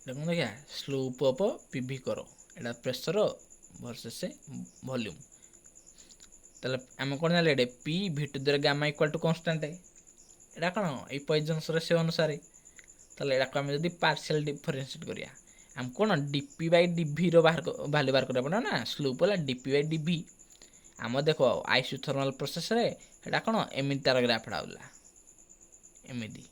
ଏଇଟା କ'ଣ ଦେଖିବା? Slope of PV curve. ଏଇଟା ପ୍ରେସର ଭର୍ସେସ୍ ଭଲ୍ୟୁମ୍। ତାହେଲେ ଆମେ କ'ଣ ଜାଣିଲେ ଏଠି? P V to the gamma equal to constant। ଏଇଟା କ'ଣ ଏଇ ପଏଜନ୍ସ ରେସିଓ ଅନୁସାରେ। ତାହେଲେ ଏଟାକୁ ଆମେ ଯଦି ପାର୍ସିଆଲ ଡିଫରେନ୍ସିଏଟ୍ କରିବା, ଆମକୁ କ'ଣ ଡିପି ବାଇ ଡିଭିର ବାହାର ଭାଲ୍ୟୁ ବାହାର କରିବାକୁ ପଡ଼ିବ ନା? ସ୍ଲୋପ୍ ହେଲା ଡିପି ବାଇ ଡିଭି। ଆମ ଦେଖ, ଆଇସୋଥର୍ମାଲ ପ୍ରୋସେସରେ ଏଇଟା କ'ଣ ଏମିତି ତାର ଗ୍ରାଫଟା ଆଉଲା ଏମିତି।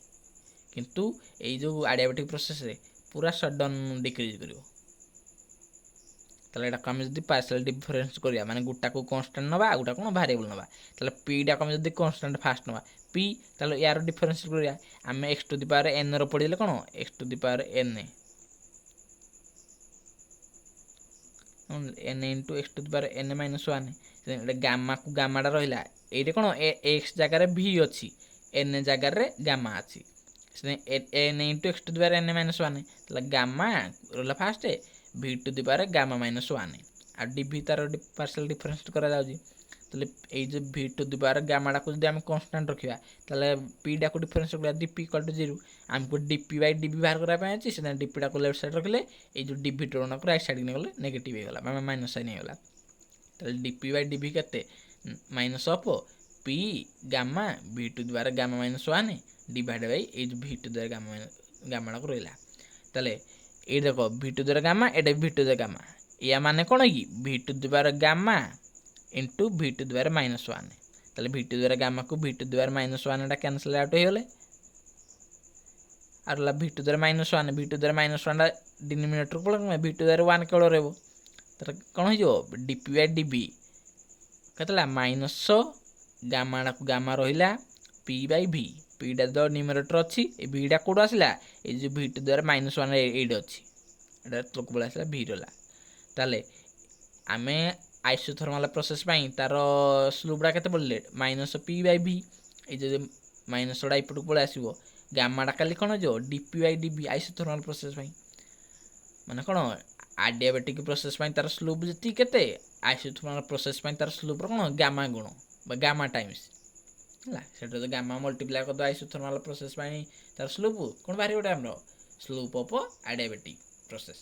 କିନ୍ତୁ ଏଇ ଯେଉଁ ଆଡ଼ିଆବେଟିକ୍ ପ୍ରୋସେସରେ ପୁରା ସଡନ୍ ଡିକ୍ରିଜ୍ କରିବ। ତାହେଲେ ଏଟାକୁ ଆମେ ଯଦି ପାର୍ସିଆଲ ଡିଫରେନ୍ସ କରିବା, ମାନେ ଗୋଟାକୁ କନଷ୍ଟାଣ୍ଟ ନେବା ଆଉ ଗୋଟା କ'ଣ ଭାରିଏବଲ୍ ନେବା। ତାହେଲେ ପିଟାକୁ ଆମେ ଯଦି କନଷ୍ଟାଣ୍ଟ ଫାଷ୍ଟ ନେବା ପି, ତାହେଲେ ୟାର ଡିଫରେନ୍ସ କରିବା ଆମେ ଏକ୍ସ ଟୁ the power ଏନ୍ର ପଡ଼ିଲେ କ'ଣ x to the power n into x to the power n minus one। ଏଇଟା ଗାମାକୁ ଗାମାଟା ରହିଲା। ଏଇଟା କ'ଣ ଏକ୍ସ ଜାଗାରେ ଭି ଅଛି, ଏନ୍ ଜାଗାରେ ଗାମା ଅଛି, n into x to the power n minus one। ତାହେଲେ ଗାମା ରହିଲା first, V to the power gamma minus one ଆଉ ଡିଭି ତାର ପାର୍ସିଆଲ ଡିଫରେନ୍ସ କରାଯାଉଛି। ତାହେଲେ ଏଇ ଯେଉଁ ଭି ଟୁ the power ଗାମାଟାକୁ ଯଦି ଆମେ କନଷ୍ଟାଣ୍ଟ ରଖିବା, ତାହେଲେ ପିଟାକୁ ଡିଫରେନ୍ସ କରିବା ଡିପି ଇକ୍ୱାଲ୍ ଟୁ ଜିରୋ। ଆମକୁ ଡିପି ବାଇ ଡିଭି ବାହାର କରିବା ପାଇଁ ଅଛି। ସେଥିପାଇଁ ଡିପିଟାକୁ ଲେଫ୍ଟ ସାଇଡ଼୍ ରଖିଲେ, ଏଇ ଯେଉଁ ଡିଭି ଟର୍ମଟାକୁ ରାଇଟ୍ ସାଇଡ଼୍ ନେଇଗଲେ ନେଗେଟିଭ୍ ହେଇଗଲା ବା ମାଇନସ୍ ସାଇନ୍ ହେଇଗଲା। ତାହେଲେ ଡିପି ବାଇ ଡିଭି କେତେ? Minus of P gamma V to the power gamma minus one divide by ଏଇ ଯେଉଁ V to the power gamma ଗାମାଟାକୁ ରହିଲା। ତାହେଲେ ଏଇ ଦେଖ, V to the power Gama, ଏଇଟା ଭି ଟୁ the Gama. ୟା ମାନେ କ'ଣ କି V to the power gamma into V to the power minus one। ତାହେଲେ ଭି ଟୁ the power ଗାମାକୁ V to the power minus ୱାନ୍ଟା cancel out ହେଇଗଲେ ଆଉ ରହିଲା V to the power minus one। V to the power minus ୱାନ୍ଟା ଡିନୋମିନେଟର ପଳେଇବ, V to the power one କେବଳ ରହିବ। ତାହେଲେ କ'ଣ ହେଇଯିବ? ଡିପି ବାଇ ଡିଭି କେତେ ହେଲା? ମାଇନସ୍ ଗାମାଟାକୁ ଗାମା ରହିଲା, ପି ବାଇ ଭି। ପିଟା ତ ନ୍ୟୁମରେଟର ଅଛି। ଏ ଭିଟା କେଉଁଠୁ ଆସିଲା? ଏଇ ଯେଉଁ V to the power minus one ଏଇଠି ଅଛି, ଏଇଟା ତଳକୁ ପଳେଇ ଆସିଲା, ଭି ରହିଲା। ତାହେଲେ ଆମେ ଆଇସୋଥର୍ମାଲ ପ୍ରୋସେସ୍ ପାଇଁ ତାର ସ୍ଲୋପ୍ଟା କେତେ ପଡ଼ିଲେ? ମାଇନସ୍ ପି ବାଇ ଭି। ଏଇ ଯେଉଁ ମାଇନସ୍ ଗୁଡ଼ା ଏପଟକୁ ପଳେଇ ଆସିବ। ଗାମାଟା କାଲି କ'ଣ ହେଇଯିବ? dP by dV isothermal process ପାଇଁ। ମାନେ କ'ଣ ଆଡ଼ିଆବେଟିକ୍ ପ୍ରୋସେସ୍ ପାଇଁ ତାର ସ୍ଲୋପ୍ ଯେତିକି କେତେ, ଆଇସୋଥର୍ମାଲ ପ୍ରୋସେସ୍ ପାଇଁ ତାର ସ୍ଲୋପ୍ର କ'ଣ ଗାମା ଗୁଣ ବା ଗାମା ଟାଇମ୍ସ ହେଲା। ସେଟା ଯଦି ଗାମା ମଲ୍ଟିପ୍ଲାଏ କରିଦେବା ଆଇସୋଥର୍ମାଲ ପ୍ରୋସେସ୍ ପାଇଁ ତାର ସ୍ଲୋପ୍ କ'ଣ ବାହାରିବ? ଗୋଟେ ଆମର ସ୍ଲୋପ୍ ଅଫ୍ ଆଡ଼ିଆବେଟିକ୍ ପ୍ରୋସେସ୍।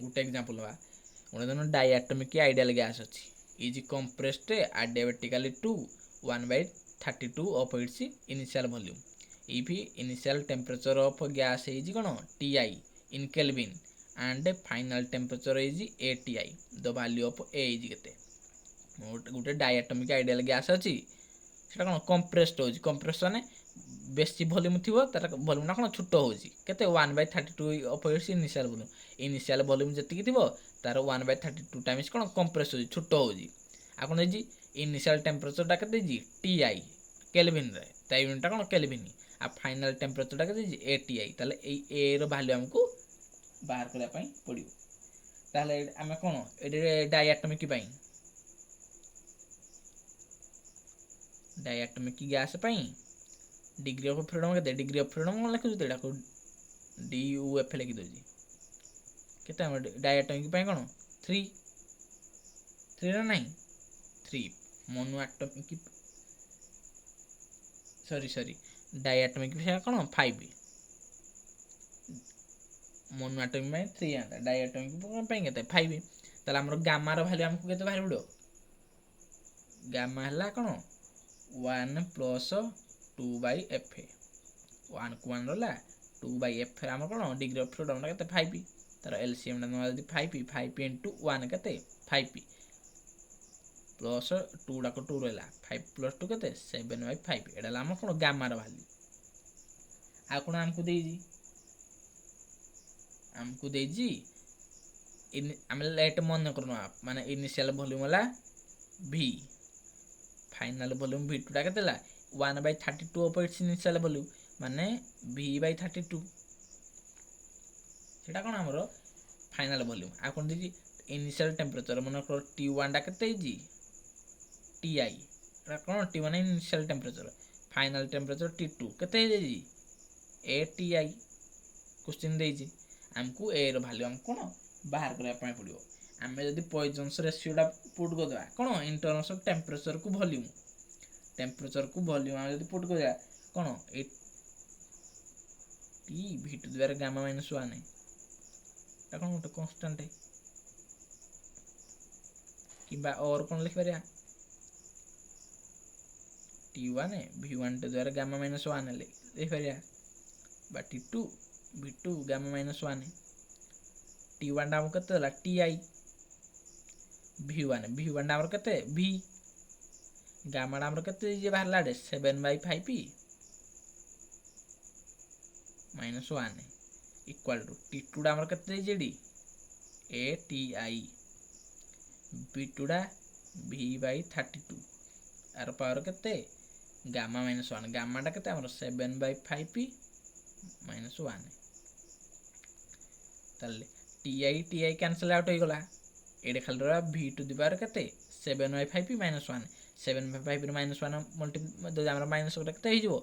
ଗୋଟେ ଏକ୍ଜାମ୍ପଲ୍ ନେବା। ଗୋଟେ ଧର ଡାଇଆଟମିକ୍ ଆଇଡ଼ିଆଲ ଗ୍ୟାସ୍ ଅଛି, is compressed adiabatically to 1 by 32 of its initial volume. If initial temperature of gas is କ'ଣ Ti in Kelvin and final temperature is ATI, the value of A is କେତେ? ଗୋଟେ ଡାଇଆଟମିକ୍ ଆଇଡ଼ିଆଲ gas ଅଛି, ସେଟା କ'ଣ କମ୍ପ୍ରେସ୍ଡ ହେଉଛି। Compress ମାନେ ବେଶୀ volume ଥିବ, ତାର ଭଲ୍ୟୁମ୍ଟା କ'ଣ ଛୋଟ ହେଉଛି। କେତେ? 1 by 32 of its initial volume। Initial volume ଯେତିକି ଥିବ, ତାର 1 by 32 times କ'ଣ କମ୍ପ୍ରେସ୍ ହେଉଛି, ଛୋଟ ହେଉଛି। ଆଉ କ'ଣ ହେଇଛି? ଇନିସିଆଲ୍ ଟେମ୍ପରେଚରଟା କେତେ ହେଇଛି? ଟି I କେଲଭିନରେ। ତା ୟୁନିଟ୍ଟା କ'ଣ? କେଲଭିନ୍। ଆଉ ଫାଇନାଲ୍ ଟେମ୍ପରେଚରଟା କେତେ ହେଇଛି? ଏ ଟି I. ତାହେଲେ ଏଇ ଏ ର ଭାଲ୍ୟୁ ଆମକୁ ବାହାର କରିବା ପାଇଁ ପଡ଼ିବ। ତାହେଲେ ଆମେ କ'ଣ ଏଠି ଡାଇଆଟମିକ୍ ପାଇଁ, ଡାଇଆଟମିକ୍ ଗ୍ୟାସ୍ ପାଇଁ ଡିଗ୍ରୀ ଅଫ୍ ଫ୍ରିଡ଼ମ୍ କେତେ? ଡିଗ୍ରୀ ଅଫ୍ ଫ୍ରିଡ଼ମ୍ କ'ଣ ଲେଖୁଛୁ? ଏଟାକୁ ଡି ୟୁ ଏଫ୍ ଲେଖିଦେଉଛି। କେତେ ଆମର ଡାଇଆଟମିକ୍ ପାଇଁ କ'ଣ ଥ୍ରୀ? ଥ୍ରୀ ନା ନାହିଁ? Three mono atomic, sorry sorry, diatomic କ'ଣ ଫାଇଭ୍। ମୋନୋ ଆଟମିକ୍ ପାଇଁ ଥ୍ରୀ ଆନ୍ତା, ଡାଇଆଟମିକ୍ ପାଇଁ କେତେ? ଫାଇଭ୍। ତାହେଲେ ଆମର ଗାମାର ଭାଲ୍ୟୁ ଆମକୁ କେତେ ବାହାରି ପଡ଼ିବ? ଗାମା ହେଲା କ'ଣ one plus two by F। ୱାନ୍କୁ one ରହିଲା, ଟୁ ବାଇ ଏଫ୍। ଆମର କ'ଣ ଡିଗ୍ରୀ ଅଫ୍ ଫ୍ରିଡ଼ମ୍ଟା କେତେ? ଫାଇଭ୍। ତାର ଏଲସିଏମ୍ଟା ନେବା ଯଦି ଫାଇଭ୍, ଫାଇଭ୍ ଇଣ୍ଟୁ ୱାନ୍ କେତେ? ଫାଇଭ୍। ପ୍ଲସ୍ ଟୁଟାକୁ ଟୁ ରହିଲା। ଫାଇଭ୍ ପ୍ଲସ୍ ଟୁ କେତେ? Seven by five. ଏଇଟା ହେଲା ଆମର କ'ଣ ଗାମାର ଭାଲ୍ୟୁ। ଆଉ କ'ଣ ଆମକୁ ଦେଇଛି? ଆମକୁ ଦେଇଛି, ଆମେ ଲେଟ୍ ମନେ କରୁନବା, ମାନେ ଇନିସିଆଲ ଭଲ୍ୟୁମ୍ ହେଲା ଭି, ଫାଇନାଲ ଭଲ୍ୟୁମ୍ ଭି ଟୁଟା କେତେ ହେଲା? 1 by 32 of its initial volume, ମାନେ ଭି ବାଇ ଥାର୍ଟି ଟୁ। ସେଇଟା କ'ଣ ଆମର ଫାଇନାଲ ଭଲ୍ୟୁମ୍। ଆଉ କ'ଣ ଦେଇଛି? ଇନିସିଆଲ ଟେମ୍ପରେଚର ମନେକର ଟି ୱାନ୍ଟା କେତେ ହେଇଛି? ଟି I. ଏଟା କ'ଣ T one initial temperature। Final temperature T two କେତେ ହେଇଯାଇଛି? ଏ ଟି I. Question ଦେଇଛି ଆମକୁ, ଏ ର ଭାଲ୍ୟୁ ଆମକୁ କ'ଣ ବାହାର କରିବା ପାଇଁ ପଡ଼ିବ। ଆମେ ଯଦି ପଏଜନ୍ସ ରେସିଓଟା ପୁଟ୍ କରିଦେବା କ'ଣ ଇନ୍ ଟର୍ମସ୍ ଅଫ୍ ଟେମ୍ପରେଚରକୁ ଭଲ୍ୟୁମ୍, ଟେମ୍ପରେଚରକୁ ଭଲ୍ୟୁମ୍ ଆମେ ଯଦି ପୁଟ୍ କରିବା କ'ଣ ଏଇ T V to the power gamma minus one। ଏଟା କ'ଣ ଗୋଟେ କନଷ୍ଟାଣ୍ଟ। କିମ୍ବା ଅର୍ କ'ଣ ଲେଖିପାରିବା? T one V one to the power gamma minus one ଲେଖିପାରିବା ବା T two V two gamma minus one। T ୱାନ୍ଟା ଆମକୁ କେତେ ଦେଲା? T I V one। V ୱାନ୍ଟା ଆମର କେତେ? ଭି। ଗାମାଟା ଆମର କେତେ ଇଏ ବାହାରିଲା ଏଠି? Seven by five minus one equal to T ଟୁଟା ଆମର କେତେ ଦେଇଛି ଏଠି? ଏ ଟି I. ଭି ଟୁଟା ଭି ବାଇ 32। ଆର ପାୱାର କେତେ? Gamma minus one. ଗାମାଟା କେତେ ଆମର? Seven by five minus one। ତାହେଲେ T I T I cancel out ହେଇଗଲା। ଏଇଟା ଖାଲି ରହିଲା ଭି ଟୁ the power କେତେ? Seven by five minus one। Seven by ଫାଇଭ୍ରୁ minus one multi ଯଦି ଆମର ମାଇନସ୍ ଗୋଟେ କେତେ ହେଇଯିବ?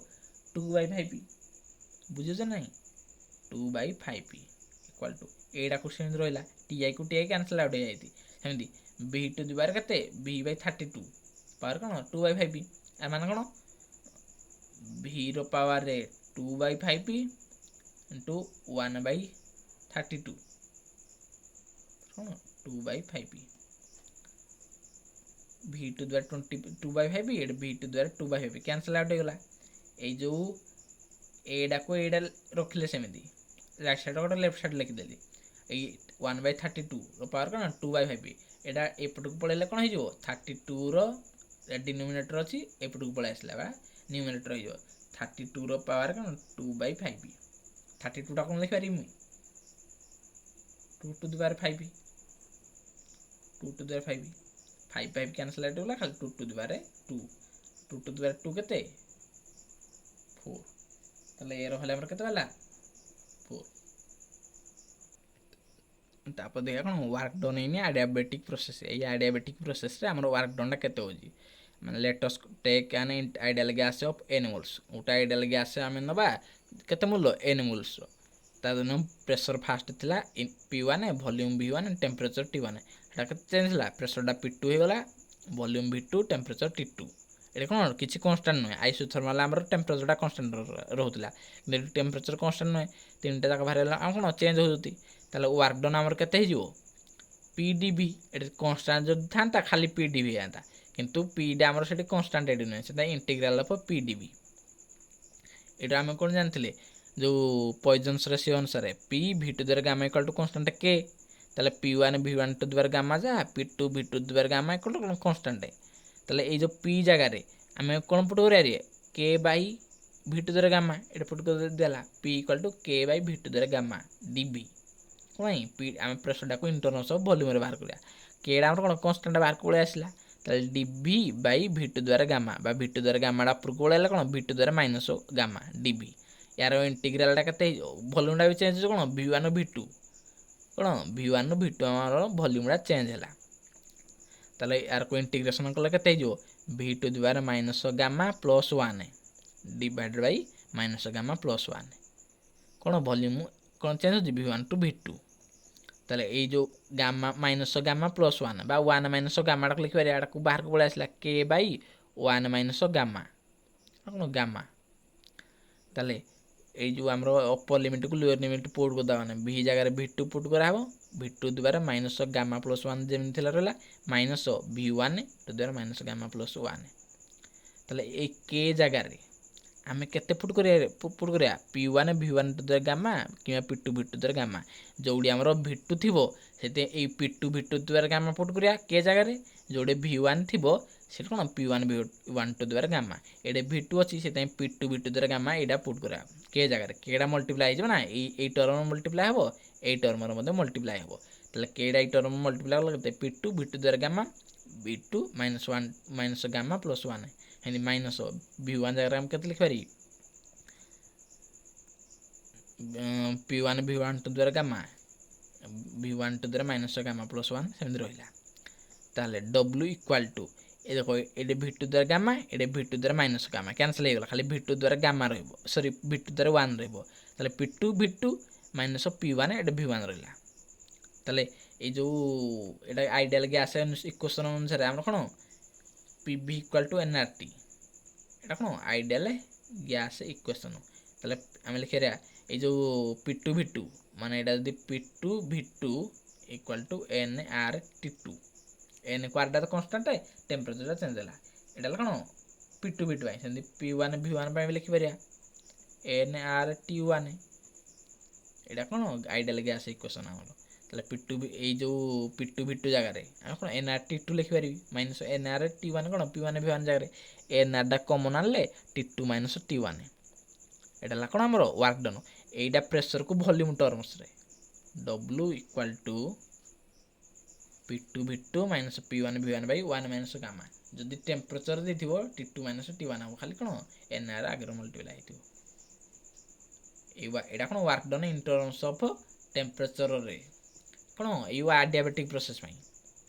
Two by five. ବୁଝୁଛ ନାହିଁ? Two by five equal to ଏଇଟାକୁ ସେମିତି ରହିଲା। ଟି ଆଇକୁ ଟି I cancel out ହେଇଯାଇଛି। ସେମିତି ଭି ଟୁ the power କେତେ? V by 32 power କ'ଣ? Two by five. ଆ ମାନେ କ'ଣ? ଭିର ପାୱାରରେ two by five into one by 32 କ'ଣ? Two by five। V to the power 22 by five, ଏଇଠି V to the power two by five cancel out ହେଇଗଲା। ଏଇ ଯେଉଁ ଏଇଟାକୁ ଏଇଟା ରଖିଲେ ସେମିତି ରାଇଟ୍ ସାଇଡ଼୍ ଗୋଟେ ଲେଫ୍ଟ ସାଇଡ଼୍ ଲେଖିଦେଲି। ଏଇ ୱାନ୍ ବାଇ 32ର ପାୱାର କ'ଣ? Two by five. ଏଇଟା ଏପଟକୁ ପଳେଇଲେ କ'ଣ ହେଇଯିବ? 32ର ଡିନୋମିନେଟର ଅଛି, ଏପଟକୁ ପଳେଇ ଆସିଲା ବା ନ୍ୟୁମିନେଟର ହେଇଯିବ। 32ର ପାୱାର କ'ଣ? Two by five. 32ଟା କ'ଣ ଲେଖିପାରିବି ମୁଁ? Two to the power five, two to the power five। Five five cancel out ହେଇଗଲା। ଖାଲି two to the power two, two to the power two କେତେ? ଫୋର୍। ତାହେଲେ ଏର ହେଲେ ଆମର କେତେ ହେଲା? ଫୋର୍। ତାପରେ ଦେଖିବା କ'ଣ? Work done in adiabatic process। ଏଇ ଆଡ଼ିଆବେଟିକ୍ ପ୍ରୋସେସ୍ରେ ଆମର ୱାର୍କ ଡନ୍ଟା କେତେ ହେଉଛି? ମାନେ let us take an ideal gas of n moles। ଗୋଟେ ଆଇଡ଼ିଆଲ୍ ଗ୍ୟାସ୍ ଆମେ ନେବା କେତେ ମୂଲ୍ୟ? ଏନ୍ ମୋଲ୍ସର। ତା ଦିନ ପ୍ରେସର ଫାଷ୍ଟ ଥିଲା P one, volume V one, temperature T one। ସେଟା କେତେ ଚେଞ୍ଜ ହେଲା? ପ୍ରେସରଟା ପି ଟୁ ହେଇଗଲା, volume V two, temperature T two। ଏଇଟା କ'ଣ କିଛି କନଷ୍ଟାଣ୍ଟ ନୁହେଁ। ଆଇସୋଥର୍ମାଲ ଆମର ଟେମ୍ପରେଚରଟା କନଷ୍ଟାଣ୍ଟ ରହୁଥିଲା, କିନ୍ତୁ ଏଠି ଟେମ୍ପରେଚର କନଷ୍ଟାଣ୍ଟ ନୁହେଁ। ତିନିଟା ଯାକ ବାହାରିଗଲା ଆଉ କ'ଣ ଚେଞ୍ଜ ହେଉଛନ୍ତି। ତାହେଲେ ୱାର୍କ ଡନ୍ ଆମର କେତେ ହେଇଯିବ? P D V. ଏଠି କନଷ୍ଟାଣ୍ଟ ଯଦି ଥାନ୍ତା ଖାଲି ପି ଡି ଭି ହେଇଯାନ୍ତା, କିନ୍ତୁ ପିଟା ଆମର ସେଠି କନଷ୍ଟାଣ୍ଟ ଏଠି ନୁହେଁ। ସେଟା integral of P d V। ଏଇଟା ଆମେ କ'ଣ ଜାଣିଥିଲେ? ଯେଉଁ ପଏଜନ୍ସ ରେସିଓ ଅନୁସାରେ P V to the power gamma equal to constant K। ତାହେଲେ P one V one to the power gamma ଯାହା, P two V two the power gamma equal to constant। ତାହେଲେ ଏଇ ଯେଉଁ ପି ଜାଗାରେ ଆମେ କ'ଣ ପୁଟ୍ କରିପାରିବା? K by V to the power gamma। ଏଇଟା ପୁଟ୍ କରିଦେଲା P equal to K by V to the power gamma d V। କ'ଣ ପାଇଁ ପି? ଆମେ ପ୍ରେସରଟାକୁ ଇନ୍ ଟର୍ମସ୍ ଅଫ୍ ଭଲ୍ୟୁମ୍ରେ ବାହାର କରିବା। କେଟା ଆମର କ'ଣ କନଷ୍ଟାଣ୍ଟ ବାହାରକୁ ପଳେଇ ଆସିଲା। ତାହେଲେ d V by V to the power gamma ବା ଭି ଟୁ the power ଗାମାଟା ଉପରକୁ ପଳେଇଲା କ'ଣ? V to the power minus gamma d V। ୟାର ଇଣ୍ଟିଗ୍ରାଲଟା କେତେ ହେଇଯିବ? ଭଲ୍ୟୁମ୍ଟା ବି ଚେଞ୍ଜ ହେଉଛି। କ'ଣ ଭି ୱାନ୍ ଭି ଟୁ, କ'ଣ ଭି ୱାନ୍ ଭି ଟୁ ଆମର ଭଲ୍ୟୁମ୍ଟା ଚେଞ୍ଜ ହେଲା। ତାହେଲେ ୟାରକୁ ଇଣ୍ଟିଗ୍ରେସନ୍ କଲେ କେତେ ହେଇଯିବ? V to the power minus gamma plus one divided by minus gamma plus one। କ'ଣ ଭଲ୍ୟୁମ୍ କ'ଣ ଚେଞ୍ଜ ହେଉଛି? V one to V two। ତାହେଲେ ଏଇ ଯେଉଁ gamma minus gamma plus one ବା ୱାନ୍ ମାଇନସ୍ ଗାମାଟାକୁ ଲେଖିପାରିବା। ଏଟାକୁ ବାହାରକୁ ପଳେଇ ଆସିଲା K by one minus gamma କ'ଣ ଗାମା। ତାହେଲେ ଏଇ ଯେଉଁ ଆମର ଅପର ଲିମିଟ୍କୁ ଲୋଅର ଲିମିଟ୍ ପୁଟ୍ କରିଦେବା, ମାନେ ଭି ଜାଗାରେ ଭି ଟୁ ପୁଟ୍ କରାହେବ। V to the power minus gamma plus one ଯେମିତି ଥିଲା ରହିଲା, minus V one to the power minus gamma plus one। ତାହେଲେ ଏଇ କେ ଜାଗାରେ ଆମେ କେତେ ପୁଟ୍ କରିବା? ପୁଟ୍ କରିବା P one V one to the gamma କିମ୍ବା P two V to the gamma। ଯେଉଁଠି ଆମର ଭି ଟୁ ଥିବ ସେଥିପାଇଁ ଏଇ P two V two the power gamma put କରିବା କେ ଜାଗାରେ। ଯେଉଁଠି ଭି ୱାନ୍ ଥିବ ସେଠି କ'ଣ? P one V one to the power gamma। ଏଇଠି ଭି ଟୁ ଅଛି, ସେଥିପାଇଁ P two V to the power gamma ଏଇଟା ପୁଟ୍ କରିବା କେ ଜାଗାରେ। କେଟା ମଲ୍ଟିପ୍ଲାଏ ହେଇଯିବ ନା, ଏଇ ଟର୍ମ ମଲ୍ଟିପ୍ଲାଏ ହେବ, ଏଇ ଟର୍ମର ମଧ୍ୟ ମଲ୍ଟିପ୍ଲାଏ ହେବ। ତାହେଲେ କେଟା ଏଇ ଟର୍ମ ମଲ୍ଟିପ୍ଲାଏ କଲେ କେତେ? P two V to the power gamma V two minus one minus gamma plus one। ଏମିତି ମାଇନସ୍ ଭି ୱାନ୍ ଜାଗାରେ ଆମେ କେତେ ଲେଖିପାରିବି? P one V one to the power gamma V one to the power minus gamma plus one ସେମିତି ରହିଲା। ତାହେଲେ W equal to ଏ ଦେଖ, ଏଠି V to the power gamma, ଏଠି V to the power minus gamma cancel ହେଇଗଲା। ଖାଲି V to the power gamma ରହିବ, sorry, V to the power one ରହିବ। ତାହେଲେ P two V two minus P one, ଏଠି ଭି one ରହିଲା। ତାହେଲେ ଏଇ ଯେଉଁ ଏଇଟା ଆଇଡ଼ିଆଲ୍ ଗ୍ୟାସ୍ ଇକ୍ୱେସନ୍ ଅନୁସାରେ ଆମର କ'ଣ? P V equal to n R T। ଏଇଟା କ'ଣ? Ideal gas equation. ତାହେଲେ ଆମେ ଲେଖିପାରିବା ଏଇ ଯେଉଁ ପି ଟୁ ଭି ଟୁ ମାନେ ଏଇଟା ଯଦି P two V two equal to n R T two, N କୁ ଆର୍ଟା ତ କନଷ୍ଟାଣ୍ଟ, ଟେମ୍ପରେଚରଟା ଚେଞ୍ଜ ହେଲା। ଏଇଟା ହେଲା କ'ଣ? ପି ଟୁ ଭି ଟୁ ପାଇଁ। ସେମିତି ପି ୱାନ୍ ଭି ୱାନ୍ ପାଇଁ ବି ଲେଖିପାରିବା ଏନ୍ ଆର୍ ଟି ୱାନ୍। ଏଇଟା କ'ଣ? ଆଇଡ଼ିଆଲ ଗ୍ୟାସ୍ ଇକ୍ୱେସନ୍ ଆମର। ତାହେଲେ ପି ଟୁ, ଏଇ ଯେଉଁ ପି ଟୁ ଭି ଟୁ ଜାଗାରେ ଆମେ କ'ଣ ଏନ୍ ଆର୍ ଟି ଟୁ ଲେଖିପାରିବି, minus n R T one। କ'ଣ ପି ୱାନ୍ ଭି ୱାନ୍ ଜାଗାରେ ଏନ୍ ଆର୍ଟା କମନ୍ ଆଣିଲେ T two minus T one। ଏଇଟା ହେଲା କ'ଣ ଆମର ୱାର୍କ ଡନ୍। ଏଇଟା ପ୍ରେସରକୁ volume ଟର୍ମସରେ W equal to P two V two minus P one V one by one minus gamma। ଯଦି ଟେମ୍ପରେଚର ଦେଇଥିବ, T two minus T one ହେବ, ଖାଲି କ'ଣ ଏନ୍ ଆର୍ ଆଗରେ ମଲ୍ଟିପ୍ଲାଏ ହେଇଥିବ। ଏଇ ଏଇଟା କ'ଣ? Work done in terms of ଟେମ୍ପରେଚରରେ କ'ଣ ଏଇ ଆଡିଆବେଟିକ୍ ପ୍ରୋସେସ୍ ପାଇଁ।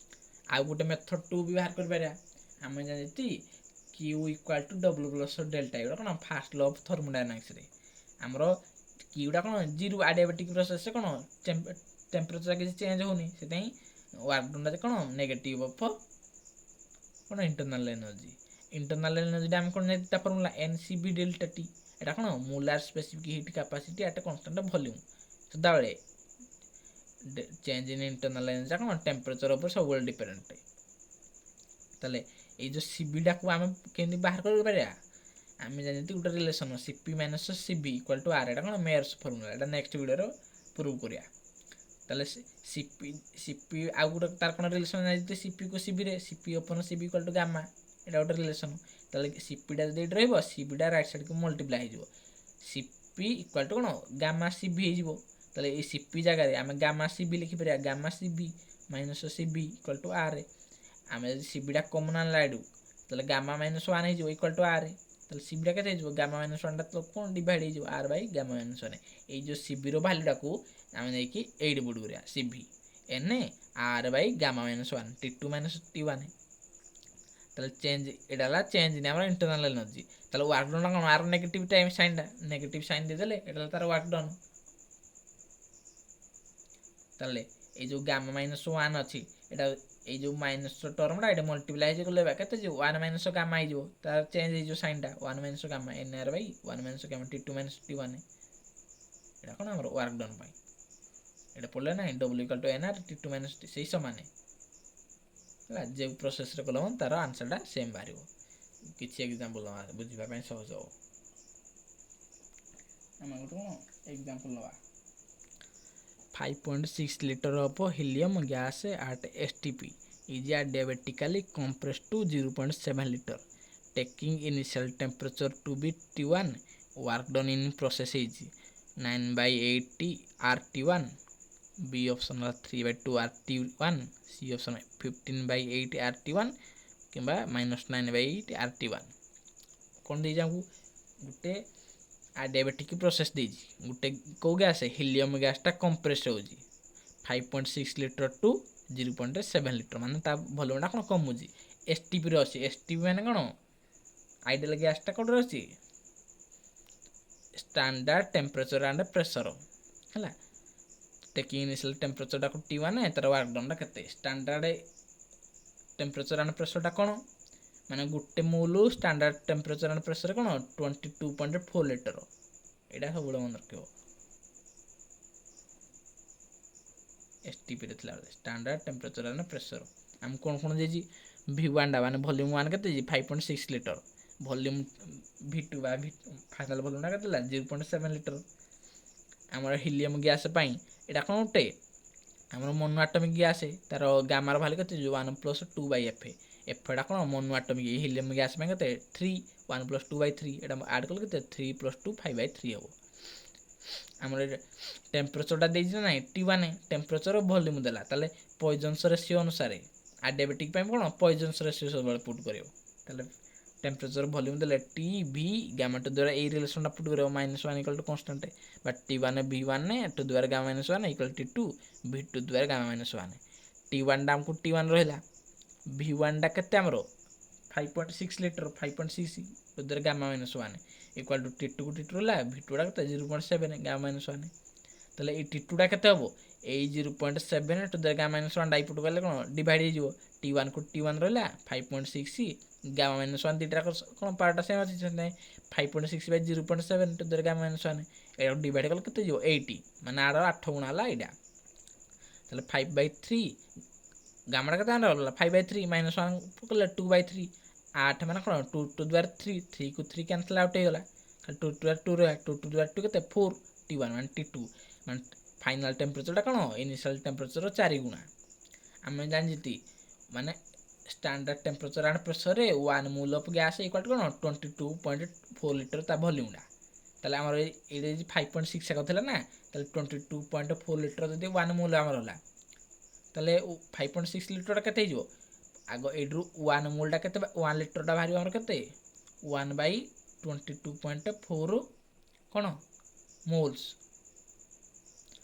ଆଉ ଗୋଟେ ମେଥଡ଼ ଟୁ ବି ବାହାର କରିପାରିବା। ଆମେ ଜାଣିଛି Q equal to W plus delta। ଏଗୁଡ଼ା କ'ଣ? ଫାଷ୍ଟ ଲ ଅଫ୍ ଥର୍ମୋଡାଇନାମିକ୍ସରେ ଆମର କ୍ୟୁଟା କ'ଣ? ଜିରୋ। ଆଡିଆବେଟିକ୍ ପ୍ରୋସେସ୍ରେ କ'ଣ ଟେମ୍ପରେଚର କିଛି ଚେଞ୍ଜ ହେଉନି, ସେଥିପାଇଁ ୱାର୍କ ଡନ୍ଟା କ'ଣ ନେଗେଟିଭ୍ ଅଫ୍ କ'ଣ ଇଣ୍ଟରନାଲ୍ ଏନର୍ଜି। ଇଣ୍ଟରନାଲ୍ ଏନର୍ଜିଟା ଆମେ କ'ଣ ଜାଣିଛୁ? ତା formula n C V delta T। ଏଇଟା କ'ଣ? Molar specific heat capacity at constant volume। ସଦାବେଳେ ଚେଞ୍ଜ ଇନ୍ ଇଣ୍ଟରନାଲ୍ ଏନର୍ଜିଟା କ'ଣ ଟେମ୍ପରେଚର ଉପରେ ସବୁବେଳେ ଡିପେଣ୍ଡେଣ୍ଟ। ତାହେଲେ ଏଇ ଯେଉଁ ସିଭିଟାକୁ ଆମେ କେମିତି ବାହାର କରିପାରିବା? ଆମେ ଜାଣିଛନ୍ତି ଗୋଟେ relation, Cp minus Cv equal to R। ଏଇଟା କ'ଣ? Myers formula. ଏଇଟା ନେକ୍ସଟ ଭିଡ଼ିଓରେ ପ୍ରୁଭ୍ କରିବା। ତାହେଲେ ସିପି ସିପି ଆଉ ଗୋଟେ ତାର କ'ଣ ରିଲେସନ୍ ଜାଣିଛନ୍ତି ସିପିକୁ ସିଭିରେ? Cp upon Cv equal to gamma। ଏଇଟା ଗୋଟେ ରିଲେସନ୍। ତାହେଲେ ସିପିଟା ଯଦି ଏଇଠି ରହିବ, ସିଭିଟା ରାଇଟ୍ ସାଇଡ଼୍କୁ ମଲ୍ଟିପ୍ଲାଏ ହେଇଯିବ। ସିପି ଇକ୍ୱାଲ୍ ଟୁ କ'ଣ ଗାମା ସିଭି ହେଇଯିବ। ତାହେଲେ ଏଇ ସିପି ଜାଗାରେ ଆମେ ଗାମା ସିଭି ଲେଖିପାରିବା, gamma Cv minus Cv equal to R। ଆମେ ଯଦି ସିଭିଟା କମନ୍ ଆଣିଲା ଏଇଠୁ, ତାହେଲେ ଗାମା ମାଇନସ୍ ୱାନ୍ ହେଇଯିବ ଇକ୍ୱାଲ୍ ଟୁ ଆର୍। ତାହେଲେ ସିଭିଟା କେତେ ହେଇଯିବ? ଗାମା ମାଇନସ୍ ୱାନ୍ଟା ତ କ'ଣ ଡିଭାଇଡ଼ ହେଇଯିବ R by gamma minus one। ଏଇ ଯେଉଁ ସିଭିର ଭାଲ୍ୟୁଟାକୁ ଆମେ ନେଇକି ଏଇଠି ପୁଟ୍ କରିବା, Cv n R by gamma minus one, T two minus T one। ତାହେଲେ ଚେଞ୍ଜ, ଏଇଟା ହେଲା ଚେଞ୍ଜ ଇନ୍ ଆମର ଇଣ୍ଟରନାଲ୍ ଏନର୍ଜି। ତାହେଲେ ୱାର୍କ ଡନ୍ଟା କ'ଣ? ଆର ନେଗେଟିଭ୍ ଟାଇମ୍ ସାଇନ୍ଟା, ନେଗେଟିଭ୍ ସାଇନ୍ ଦେଇଦେଲେ ଏଇଟା ହେଲା ତାର ୱାର୍କ ଡନ୍। ତାହେଲେ ଏଇ ଯେଉଁ ଗାମା ମାଇନସ୍ ୱାନ୍ ଅଛି, ଏଇଟା ଏଇ ଯେଉଁ ମାଇନସ୍ ଟର୍ମଟା ଏଇଟା ମଲ୍ଟିପ୍ଲାଏ ହେଇଯିବ ଗଲେ କେତେ ଯିବ? ୱାନ୍ ମାଇନସ୍ ଗାମା ହେଇଯିବ। ତାର ଚେଞ୍ଜ ହେଇଯିବ ସାଇନ୍ଟା, one minus gamma n R by one minus gamma, T two minus T one। ଏଇଟା କ'ଣ ଆମର ୱାର୍କ ଡନ୍ ପାଇଁ। ଏଇଟା ପଡ଼ିଲେ ନାହିଁ W equal to n R T two minus T, ସେଇ ସମାନେ ହେଲା। ଯେଉଁ ପ୍ରୋସେସ୍ରେ କଲେ ମଧ୍ୟ ତାର ଆନ୍ସର୍ଟା ସେମ୍ ବାହାରିବ। କିଛି ଏକ୍ଜାମ୍ପଲ୍ ନେବା, ବୁଝିବା ପାଇଁ ସହଜ ହେବ। ଆମେ ଗୋଟେ କ'ଣ ଏକ୍ଜାମ୍ପଲ୍ ନେବା। 5.6 liter of helium gas at STP is adiabatically compressed to 0.7 liter. Taking initial temperature to be T1, work done in process is 9 by 8 RT1, B option 3 by 2 RT1, C option 15 by 8 RT1 କିମ୍ବା minus 9 by 8 RT1। କ'ଣ ଦେଇଛି ଆମକୁ? ଗୋଟେ ଆଡିଆବେଟିକ୍ process ଦେଇଛି। ଗୋଟେ କେଉଁ gas? Helium ଗ୍ୟାସ୍ଟା compress ହେଉଛି 5.6 liter to 0.7 liter, ମାନେ ତା ଭଲ୍ୟୁମ୍ଟା କ'ଣ କମୁଛି। ଏସ୍ ଟି ପିରେ ଅଛି। ଏସ୍ ଟି ପି ମାନେ କ'ଣ? ଆଇଡ଼ିଆଲ ଗ୍ୟାସ୍ଟା କେଉଁଠି ଅଛି? ଷ୍ଟାଣ୍ଡାର୍ଡ଼ ଟେମ୍ପରେଚର ଆଣ୍ଡ ପ୍ରେସର ହେଲା। ଟେକିଂ ଇନିସିଆଲ ଟେମ୍ପରେଚରଟାକୁ ଟି ୱାନ୍, ତାର ୱାର୍କ ଡନ୍ଟା କେତେ? ଷ୍ଟାଣ୍ଡାର୍ଡ଼ ଟେମ୍ପରେଚର ଆଣ୍ଡ ପ୍ରେସରଟା କ'ଣ? ମାନେ ଗୋଟେ Mol standard temperature and pressure କ'ଣ 22.4 ଲିଟର। ଏଇଟା ସବୁବେଳେ ମନେ ରଖିବ ଏସ୍ ଟି ପିରେ ଥିଲାବେଳେ, ଷ୍ଟାଣ୍ଡାର୍ଡ଼ ଟେମ୍ପରେଚର ଆଣ୍ଡ ପ୍ରେସର। ଆମକୁ କ'ଣ କ'ଣ ଦେଇଛି? ଭି ୱାନ୍ଟା ମାନେ ଭଲ୍ୟୁମ୍ ୱାନ୍ କେତେ ଦେଇଛି? 5.6 liter। Volume V two ବା ଭି ଫାଇନାଲ୍ ଭଲ୍ୟୁମ୍ଟା କେତେ ହେଲା? 0.7 ଲିଟର। ଆମର ହିଲିୟମ୍ ଗ୍ୟାସ୍ ପାଇଁ ଏଇଟା କ'ଣ ଗୋଟେ ଆମର ମନୋ ଆଟମିକ୍ ଗ୍ୟାସ୍। ତାର ଗାମାର ଭାଲ୍ୟୁ କେତେ? One plus two by F। ଏଫ୍ଟା କ'ଣ? ମନୋ ଆଟମିକ୍। ହିଲିୟମ୍ ଗ୍ୟାସ୍ ପାଇଁ କେତେ? Three, one plus two by three। ଏଇଟା ଆଡ଼୍ କଲେ କେତେ? Three plus two, five by three ହେବ। ଆମର ଟେମ୍ପରେଚରଟା ଦେଇଛି ନା ନାହିଁ? ଟି ୱାନ୍ ଟେମ୍ପରେଚର, ଭଲ୍ୟୁମ୍ ଦେଲା। ତାହେଲେ ପଏଜନ୍ସ ରେସିଓ ଅନୁସାରେ ଆଡିଆବେଟିକ୍ ପାଇଁ କ'ଣ ପଏଜନ୍ସ ରେସିଓ ସବୁବେଳେ ପୁଟ୍ କରିବ। ତାହେଲେ ଟେମ୍ପରେଚର ଭଲ୍ୟୁମ୍ ଦେଲେ ଟି ଭି ଗାମା ଟୁ ଦ୍ୱାରା ଏଇ ରିଲେସନ୍ଟା ପୁଟ୍ କରିବ, minus one equal to constant ବା T one V one to ଦ୍ୱାରା gamma minus one equal T two V two ଦ୍ୱାରା ଗାମା ମାଇନସ୍ ୱାନ୍। ଟି ୱାନ୍ଟା ଆମକୁ ଟି ୱାନ୍ ରହିଲା। ଭି ୱାନ୍ଟା କେତେ ଆମର? 5.6 liter, 5.6 ଦ୍ୱାରା gamma minus one equal to T Tuku T two ରହିଲା, ଭି ଟୁଟା କେତେ? 0.7 gamma minus one। ତାହେଲେ ଏଇ ଟି ଟୁଟା କେତେ ହେବ? ଏଇ 0.7 ଟୁ ଦ୍ୱାରା ଗାମା ମାଇନସ୍ ୱାନ୍ ଏଇପଟୁ ଗଲେ କ'ଣ ଡିଭାଇଡ଼ ହେଇଯିବ। ଟି ୱାନ୍କୁ ଟି ୱାନ୍ ରହିଲା, 5.6 ଗାମା ମାଇନସ୍ ୱାନ୍, ଦୁଇଟା କ'ଣ ପାର୍ଟଟା ସେମ୍ ଅଛି, ସେଥିପାଇଁ 5.6 by 0.7 to ଦ୍ୱାରା ଗାମା ମାଇନସ୍ ୱାନ୍। ଏଇଟାକୁ ଡିଭାଇଡ଼ କଲେ କେତେ ଯିବ? ଏଇଟ୍। ମାନେ ଆର 8 ଗୁଣା ହେଲା ଏଇଟା। ତାହେଲେ 5/3, ଗାମାଟା କେତେ ହେଲା? 5/3 ମାଇନସ୍ ୱାନ୍ କଲେ 2/3। ଆଠ ମାନେ କ'ଣ? ଟୁ ଟୁ ଦ୍ୱାରା ଥ୍ରୀ, ଥ୍ରୀକୁ ଥ୍ରୀ କ୍ୟାନସଲ୍ ଆଉଟ୍ ହେଇଗଲା। ଖାଲି ଟୁ ଟୁ ଦ୍ୱାରା ଟୁ ରହିଲା। ଟୁ ଟୁ ଦ୍ୱାରା ଟୁ କେତେ? ଫୋର୍। ଟି ୱାନ୍ ମାନେ ଟି ଟୁ, ମାନେ ଫାଇନାଲ୍ ଟେମ୍ପରେଚରଟା କ'ଣ? ଇନିସିଆଲ୍ ଟେମ୍ପରେଚର 4 ଗୁଣା। ଆମେ ଜାଣିଛନ୍ତି, ମାନେ ଷ୍ଟାଣ୍ଡାର୍ଡ଼ ଟେମ୍ପରେଚର ଆଣ୍ଡ ପ୍ରେସରରେ 1 mole of gas equal to କ'ଣ? 22.4 ଲିଟର ତା ଭଲ୍ୟୁମ୍ଟା। ତାହେଲେ ଆମର ଏଇଟା ଯଦି 5.6 ଏକ ଥିଲା ନା, ତାହେଲେ 22.4 ଲିଟର ଯଦି 1 ମୋଲ୍ ଆମର ହେଲା, ତାହେଲେ 5.6 ଲିଟରଟା କେତେ ହେଇଯିବ? ଆଗ ଏଇଠୁ 1 ମୋଲ୍ଟା କେତେ? 1 ଲିଟରଟା ବାହାରିବ ଆମର କେତେ? 1 ବାଇ 22.4 କ'ଣ ମୋଲ୍ସ।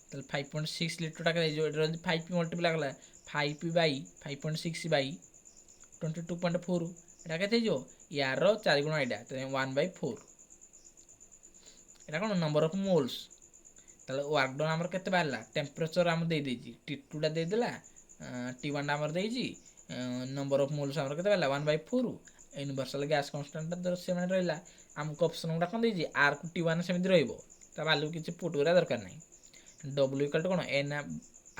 ତାହେଲେ 5.6 ଲିଟରଟା କେତେ ହେଇଯିବ? ଏଇଟା ଯଦି ଫାଇଭ୍ ମଲ୍ଟିପ୍ଲାଏ କଲା, 5 by 5.6 by 22.4, ଏଇଟା କେତେ ହେଇଯିବ? ୟାର 4 ଗୁଣ ଏଇଟା, ତାହେଲେ 1/4। ଏଇଟା କ'ଣ? Number of moles. ତାହେଲେ ୱାର୍କ ଡନ୍ ଆମର କେତେ ବାହାରିଲା? ଟେମ୍ପରେଚର ଆମର ଦେଇଦେଇଛି, ଟି ଟୁଟା ଦେଇଦେଲା, ଟି ୱାନ୍ଟା ଆମର ଦେଇଛି। ନମ୍ବର ଅଫ୍ ମୋଲ୍ସ ଆମର କେତେ ବାହାରିଲା? 1/4। ୟୁନିଭର୍ସାଲ ଗ୍ୟାସ୍ କନଷ୍ଟାଣ୍ଟଟା ସେମାନେ ରହିଲା। ଆମକୁ ଅପସନ୍ ଗୁଡ଼ା କ'ଣ ଦେଇଛି? ଆର୍କୁ ଟି ୱାନ୍ ସେମିତି ରହିବ, ତା ଭାଲ୍ୟୁ କିଛି ପୁଟ୍ କରିବା ଦରକାର ନାହିଁ। ଡବ୍ଲ୍ୟୁ ଇକ୍ୱାଲ୍ ଟୁ କ'ଣ? N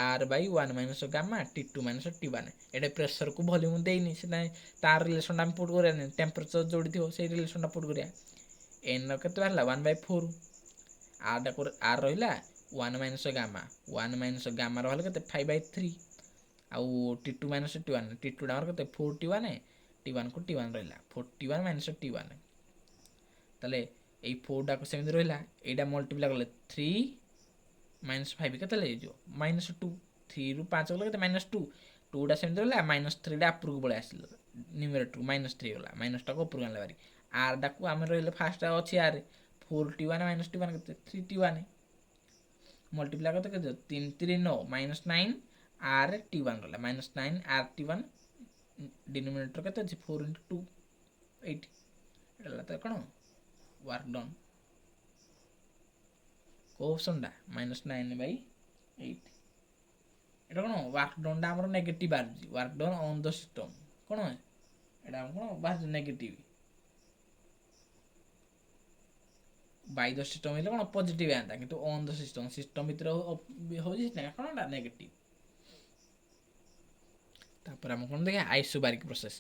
R by one minus gamma T two minus T one. ଏଇଟା ପ୍ରେସରକୁ ଭଲ୍ୟୁମ୍ ଦେଇନି, ସେଥିପାଇଁ ତାର ରିଲେସନ୍ଟା ଆମେ ପୁଟ୍ କରିବାନି। ଟେମ୍ପରେଚର ଯୋଉଠି ଥିବ, ସେଇ ରିଲେସନ୍ଟା ପୁଟ୍ କରିବା। ଏନ୍ର କେତେ ବାହାରିଲା? 1/4। ଆର୍ଟା ଆର୍ ରହିଲା, one minus gamma, one minus ଗାମାର ବାହାରିଲା କେତେ? 5/3। ଆଉ T two minus T one, ଟି ଟୁଟା ଆମର କେତେ? Four T one. ଟି ୱାନ୍କୁ ଟି ୱାନ୍ ରହିଲା, four T one minus T one. ତାହେଲେ ଏଇ ଫୋର୍ଟାକୁ ସେମିତି ରହିଲା। ଏଇଟା ମଲ୍ଟିପ୍ଲାଏ କଲେ ଥ୍ରୀ ମାଇନସ୍ ଫାଇଭ୍ କେତେ ହେଇଯିବ? Minus two. ଥ୍ରୀରୁ ପାଞ୍ଚ ଗଲେ କେତେ? Minus two. ଟୁଟା ସେମିତି ରହିଲା, ମାଇନସ୍ ଥ୍ରୀଟା ଉପରକୁ ପଳେଇ ଆସିଲା, ନ୍ୟୁମେରେଟରକୁ ମାଇନସ୍ ଥ୍ରୀ ଗଲା, ମାଇନସ୍ଟାକୁ ଉପରକୁ ଆଣିଲା ଭାରି। ଆର୍ଟାକୁ ଆମେ ରହିଲେ, ଫାଷ୍ଟ ଅଛି R, four T one minus T one କେତେ? ଥ୍ରୀ ଟି ୱାନ୍। ମଲ୍ଟିପ୍ଲାଏ କେତେ କେତେ? ତିନି ତିରି ନଅ, minus nine R T one ରହିଲା। Minus nine R T one, denominator କେତେ ଅଛି? Four into two, eight. ଏଇଟା ହେଲା ତାର କ'ଣ? Work done. କେଉଁ ଅପସନ୍ଟା? Minus nine by eight. ଏଇଟା କ'ଣ? ୱାର୍କ ଡନ୍ଟା ଆମର ନେଗେଟିଭ୍ ବାହାରୁଛି। Work done on the system କ'ଣ? ଏଇଟା ଆମର କ'ଣ ବାହାରୁଛି? ନେଗେଟିଭ୍। ବାଇ the system ହେଲେ କ'ଣ ପଜିଟିଭ୍ ଆନ୍ତା, କିନ୍ତୁ ଅନ୍ the system, system ଭିତରେ ହେଉଛି, କ'ଣ ଏଟା ନେଗେଟିଭ୍। ତାପରେ ଆମେ କ'ଣ ଦେଖିବା? ଆଇସୋବାରିକ୍ ପ୍ରୋସେସ୍।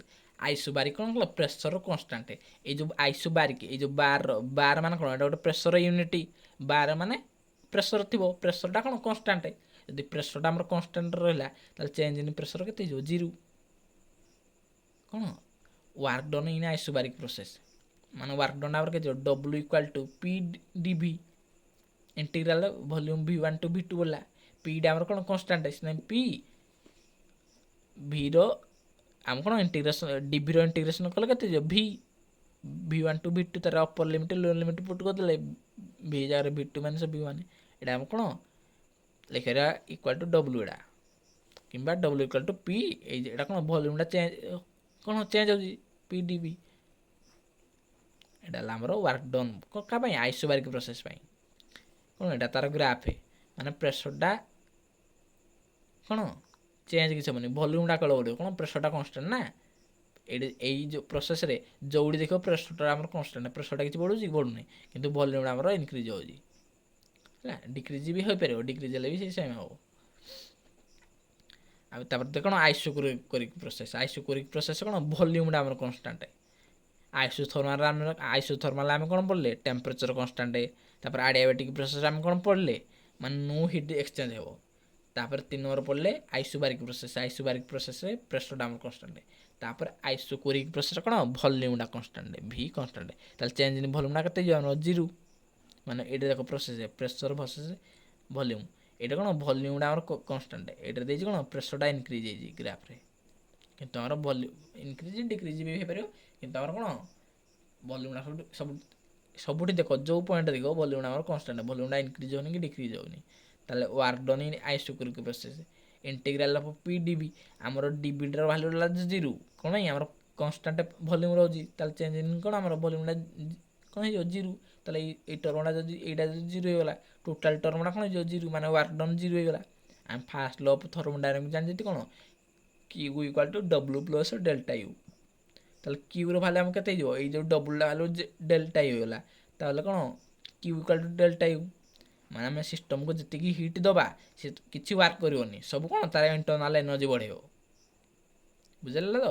ଆଇସୋବାରିକ୍ କ'ଣ କଲା? Pressure constant. ଏଇ ଯେଉଁ ଆଇସୋବାରିକ୍, ଏଇ ଯେଉଁ ବାର, ବାର ମାନେ କ'ଣ? ଏଇଟା ଗୋଟେ ପ୍ରେସର ୟୁନିଟ୍। ବାର ମାନେ ପ୍ରେସର ଥିବ, ପ୍ରେସରଟା କ'ଣ? କନଷ୍ଟାଣ୍ଟ। ଯଦି ପ୍ରେସରଟା ଆମର କନଷ୍ଟାଣ୍ଟ ରହିଲା, ତାହେଲେ ଚେଞ୍ଜ ଇନ୍ ପ୍ରେସର କେତେ ହେଇଯିବ? ଜିରୋ। କ'ଣ work done in isobaric process ମାନେ ୱାର୍କ ଡନ୍ ଆମର କେତେ? W equal to P dV integral volume V one to V two ବୋଲା। ପିଟା ଆମର କ'ଣ? କନଷ୍ଟାଣ୍ଟ। ସେଥିପାଇଁ ପି ଭିର ଆମ କ'ଣ ଇଣ୍ଟିଗ୍ରେସନ୍, ଡିଭିର ଇଣ୍ଟିଗ୍ରେସନ୍ କଲେ କେତେ ଯିବ? V one to V two। ତାର upper limit, lower limit put କରିଦେଲେ ଭି ଜାଗାରେ V two minus V one। ଏଇଟା ଆମେ କ'ଣ ଲେଖିପାରିବା? ଇକ୍ୱାଲ୍ ଟୁ ଡବ୍ଲୁ ଏଇଟା, କିମ୍ବା ଡବ୍ଲୁ ଇକ୍ୱାଲ୍ ଟୁ ପି। ଏଇ ଏଇଟା କ'ଣ? ଭଲ୍ୟୁମ୍ଟା ଚେଞ୍ଜ, କ'ଣ ଚେଞ୍ଜ ହେଉଛି? P D V. ଏଇଟା ହେଲା ଆମର ୱାର୍କ ଡନ୍। କାହା ପାଇଁ? ଆଇସୋବାରିକ୍ ପ୍ରୋସେସ୍ ପାଇଁ। କ'ଣ ଏଇଟା ତାର ଗ୍ରାଫ୍, ମାନେ ପ୍ରେସରଟା କ'ଣ ଚେଞ୍ଜ କିଛି ହେବନି, ଭଲ୍ୟୁମ୍ଟା କେବଳ ବଢ଼ିବ। କ'ଣ ପ୍ରେସରଟା କନଷ୍ଟାଣ୍ଟ ନା। ଏଇଠି ଏଇ ଯେଉଁ ପ୍ରୋସେସ୍ରେ ଯେଉଁଠି ଦେଖିବ, ପ୍ରେସରଟା ଆମର କନଷ୍ଟାଣ୍ଟ। ପ୍ରେସରଟା କିଛି ବଢ଼ୁଛି କି? ବଢ଼ୁନି। କିନ୍ତୁ ଭଲ୍ୟୁମ୍ଟା ଆମର ଇନକ୍ରିଜ୍ ହେଉଛି। ହେଲା, ଡିକ୍ରିଜ୍ ବି ହୋଇପାରିବ, ଡିକ୍ରିଜ୍ ହେଲେ ବି ସେଇ ସେମ୍ ହେବ। ଆଉ ତାପରେ କ'ଣ? ଆଇସୋକୋରିକ୍ ପ୍ରୋସେସ୍। ଆଇସୋକୋରିକ୍ ପ୍ରୋସେସ୍ କ'ଣ? ଭଲ୍ୟୁମ୍ଟା ଆମର କନଷ୍ଟାଣ୍ଟ। ଆଇସୋଥର୍ମାଲ ଆମେ, ଆଇସୋଥର୍ମାଲ ଆମେ କ'ଣ ପଢ଼ିଲେ? Temperature constant. ତାପରେ ଆଡ଼ିଆବେଟିକ୍ ପ୍ରୋସେସ୍ ଆମେ କ'ଣ ପଢ଼ିଲେ? ମାନେ ନୋ ହିଟ୍ ଏକ୍ସଚେଞ୍ଜ ହେବ। ତାପରେ ତିନି ନମ୍ବର ପଢ଼ିଲେ ଆଇସୋବାରିକ୍ ପ୍ରୋସେସ୍। ଆଇସୋବାରିକ୍ ପ୍ରୋସେସ୍ରେ ପ୍ରେସରଟା ଆମର କନଷ୍ଟାଣ୍ଟ। ତାପରେ ଆଇସୋକୋରିକ୍ ପ୍ରୋସେସ୍ କ'ଣ? ଭଲ୍ୟୁମ୍ଟା କନଷ୍ଟାଣ୍ଟ, ଭି କନଷ୍ଟାଣ୍ଟ। ତାହେଲେ ଚେଞ୍ଜ ଇନ୍ ଭଲ୍ୟୁମ୍ଟା କେତେ ହେଇଯିବ ଆମର? ଜିରୋ। ମାନେ ଏଇଟା ଦେଖ, ପ୍ରୋସେସ୍ ପ୍ରେସର ଭର୍ସେସ୍ ଭଲ୍ୟୁମ୍। ଏଇଟା କ'ଣ? ଭଲ୍ୟୁମ୍ଟା ଆମର କନଷ୍ଟାଣ୍ଟ। ଏଇଟା ଦେଇଛି କ'ଣ? ପ୍ରେସରଟା ଇନକ୍ରିଜ୍ ହେଇଛି ଗ୍ରାଫରେ, କିନ୍ତୁ ଆମର ଭଲ୍ୟୁମ୍ ଇନକ୍ରିଜ୍ ଡିକ୍ରିଜ୍ ବି ହେଇପାରିବ। କିନ୍ତୁ ଆମର କ'ଣ ଭଲ୍ୟୁମ୍ଟା ସବୁ ସବୁ ସବୁଠି ଦେଖ, ଯେଉଁ ପଏଣ୍ଟ ଦେଖିବ, ଭଲ୍ୟୁମ୍ଟା ଆମର କନଷ୍ଟାଣ୍ଟ। ଭଲ୍ୟୁମ୍ଟା ଇନକ୍ରିଜ୍ ହେଉନି କି ଡିକ୍ରିଜ୍ ହେଉନି। ତାହେଲେ work done in isochoric process, integral of P dV। ଆମର ଡିଭିଟାର ଭାଲ୍ୟୁ ହେଲା ଜିରୋ। କ'ଣ ପାଇଁ? ଆମର କନଷ୍ଟାଣ୍ଟ ଭଲ୍ୟୁମ୍ ରହୁଛି। ତାହେଲେ ଚେଞ୍ଜ ଇନ୍ କ'ଣ ଆମର ଭଲ୍ୟୁମ୍ଟା କ'ଣ ହେଇଯିବ? ଜିରୋ। ତାହେଲେ ଏଇ ଟର୍ମଟା ଯଦି, ଏଇଟା ଯଦି ଜିରୋ ହେଇଗଲା, ଟୋଟାଲ୍ ଟର୍ମଟା କ'ଣ ହେଇଯିବ? ଜିରୋ। ମାନେ ୱାର୍କ ଡନ୍ ଜିରୋ ହେଇଗଲା। ଆମେ ଫାଷ୍ଟ ଲ ଅଫ୍ ଥର୍ମୋଡାଇନାମିକ୍ ଜାଣିଛନ୍ତି କ'ଣ? Q equal to W plus delta U। ତାହେଲେ କ୍ୟୁର ଭାଲ୍ୟୁ ଆମେ କେତେ ହେଇଯିବ? ଏଇ ଯେଉଁ ଡବ୍ଲୁଟା ଭାଲ୍ୟୁ ଡେଲ୍ଟା you ହେଇଗଲା। ତାହେଲେ କ'ଣ Q equal to delta U। ମାନେ ଆମେ ସିଷ୍ଟମକୁ ଯେତିକି ହିଟ୍ ଦେବା, ସେ କିଛି ୱାର୍କ କରିବନି। ସବୁ କ'ଣ ତାର ଇଣ୍ଟରନାଲ୍ ଏନର୍ଜି ବଢ଼େଇବ। ବୁଝିଲେ ତ?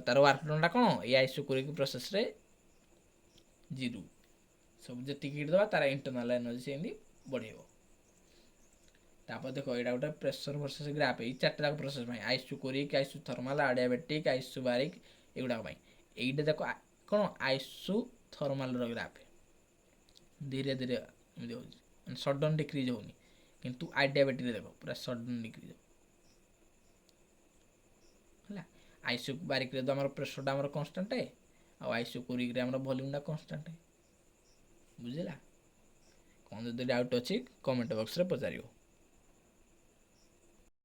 ତାର ୱାର୍କ ଡନ୍ଟା କ'ଣ ଏଇ ଆଇସୋକୋରିକ୍ ପ୍ରୋସେସ୍ରେ ଜିରୋ। ସବୁ ଯେତିକି ହିଟ୍ ଦେବା, ତାର ଇଣ୍ଟରନାଲ୍ ଏନର୍ଜି ସେମିତି ବଢ଼େଇବ। ତାପରେ ଦେଖ, ଏଇଟା ଗୋଟେ ପ୍ରେସର ଭର୍ସେସ୍ ଗ୍ରାଫ୍ ଏଇ ଚାରିଟା ଯାକ ପ୍ରୋସେସ୍ ପାଇଁ, ଆଇସୋକୋରିକ୍, ଆଇସୋଥର୍ମାଲ, ଆଡ଼ିଆବେଟିକ୍, ଆଇସୋବାରିକ୍, ଏଗୁଡ଼ାକ ପାଇଁ। ଏଇଟା ଦେଖ, କ'ଣ ଆଇସୋଥର୍ମାଲର ଗ୍ରାଫ୍। ଧୀରେ ଧୀରେ ଏମିତି ହେଉଛି, ମାନେ ସଡନ୍ ଡିକ୍ରିଜ୍ ହେଉନି। କିନ୍ତୁ ଆଡ଼ିଆବେଟିକ୍ରେ ଦେଖ, ପୁରା ସଡନ୍ ଡିକ୍ରିଜ୍ ହେଲା। ଆଇସୋବାରିକ୍ରେ ତ ଆମର ପ୍ରେସରଟା ଆମର କନଷ୍ଟାଣ୍ଟ, ଆଉ ଆଇସୋକୋରିକ୍ରେ ଆମର ଭଲ୍ୟୁମ୍ଟା କନଷ୍ଟାଣ୍ଟ। ବୁଝିଲା? କ'ଣ ଯଦି ଡାଉଟ୍ ଅଛି, କମେଣ୍ଟ ବକ୍ସରେ ପଚାରିବ।